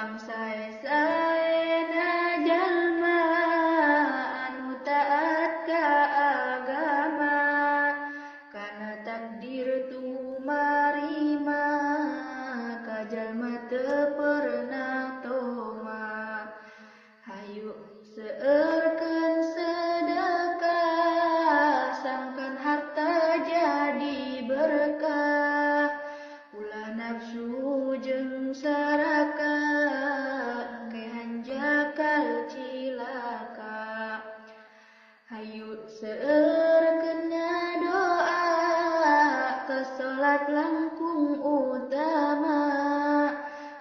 Pangsae-saena jalma anu taat ka agama, kana takdir tumarima ka jalma teu pernah toma. Hayu seueurkeun sedekah, sangkan harta jadi berkah. Ulah nafsu jeung sarakah, engke hanjakal cilaka. Hayu seueurkeun doa, ka salat langkung utama.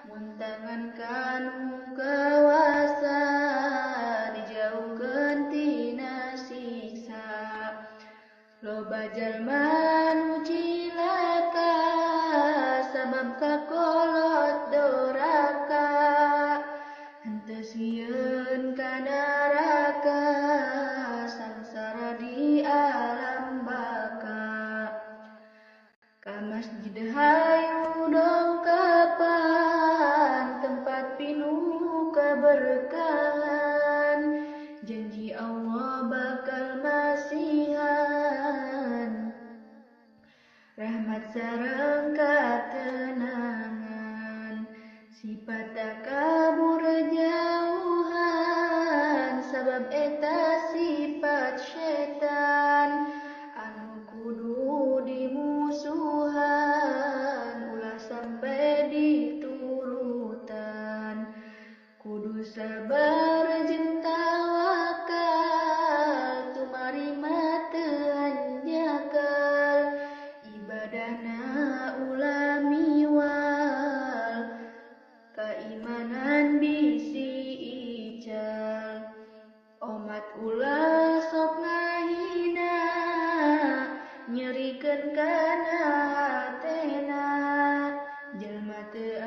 Mun tangan kanu kawasa, dijauhkeun tina siksa. Loba jalma nu cilaka, sabab kakolot doraka. Henteu sieun ka neraka, sangsara di alam baka. Ka masjid hayu dongkapan, tempat pinuh keberkahan. Janji Allah bakal masihan rahmat sareng katenangan. Sifat takabur jauhan, sabab eta sifat setan anu kudu dimusuhan, ulah sampai diturutan. Kudu sabar jeung tawakal, tumarima teu hanjakal. Ibadahna ulah miwal, kaimanan bisi ical. Omat ulah sok ngahina, nyerikeun kana hatena. Jalma teu